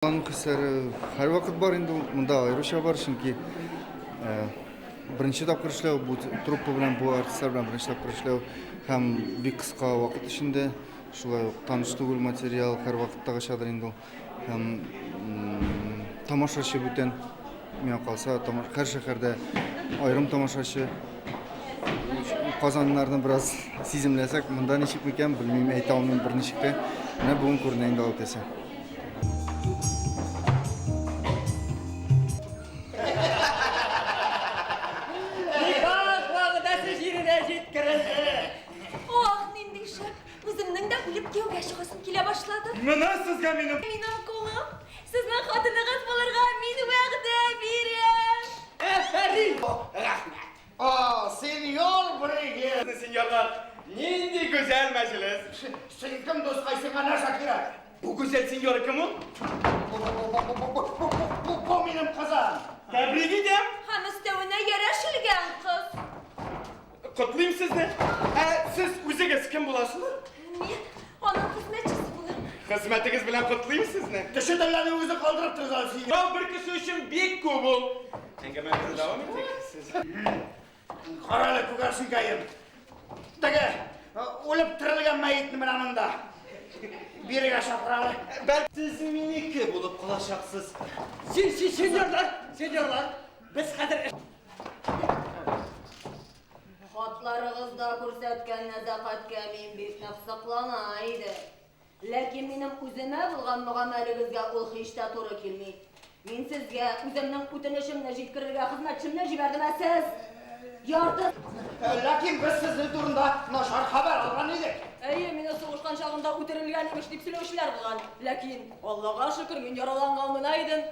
Аның хисләре һәрвакыт бар инде ул, монда аеруча бар, чөнки беренче тапкыр эшләү, бу труппа белән, бу артистлар белән беренче тапкыр эшләү һәм бик кыска вакыт эчендә, шулай ук таныш түгел материал һәрвакыттагычадыр инде ул. Һәм тамашачы бүтән, миңа калса, һәр шәһәрдә аерым тамашачы. Казаннарны бераз сиземләсәк, монда ничек микән, белмим, әйтә алмыйм берничек тә. Менә бүген күренә инде алып дисә. Никах вәгъдәсе җиренә җиткерелде. Ох, нинди шәп! Үземнең дә үлеп кияүгә чыгасым килә башлады. Менә сезгә минем. Минем кулым, сезнең хатыныгыз булырга мин вәгъдә бирәм. Афәрин! Рәхмәт. О, сеньор Бригет! Сеньорлар, нинди гүзәл мәҗлес! Син кем, дускай, сиңа нәрсә кирәк? Бу гүзәл сеньора кем ул? Бу минем кызым! Тәбрик итәм! Һәм өстәвенә ярәшелгән кыз. Котлыйм сезне! Ә сез үзегез кем буласыз? Мин аның хезмәтчесе булам. Хезмәтегез белән котлыйм сезне. Төше телләрне үзе калдырып торды әле син. Бал бер кеше өчен бик күп ул. Әңгәмәбезне дәвам итик. Сез. Карале, күгәрченкәем. Теге, үлеп терелгән мәетне менә монда. Бирегә чакыр әле. Бәл Сез минеке булып калачаксыз. Син, син, сеньорлар, сеньорлар, без хәзер Хатларыгызда күрсәткән нәзакәткә мин бик нык соклана идем. Ләкин минем үземә булган мөгамәлегезгә ул һич тә туры килми. Мин сезгә үземнең үтенечемне җиткерергә хезмәтчемне җибәрдем, ә сез ярты. Ләкин без сезнең турында начар хәбәр алган идек. Әйе, мине сугышкан чагында үтерелгән имеш дип сөйләүчеләр булган. Ләкин, Аллага шөкер, мин яраланган гына идем.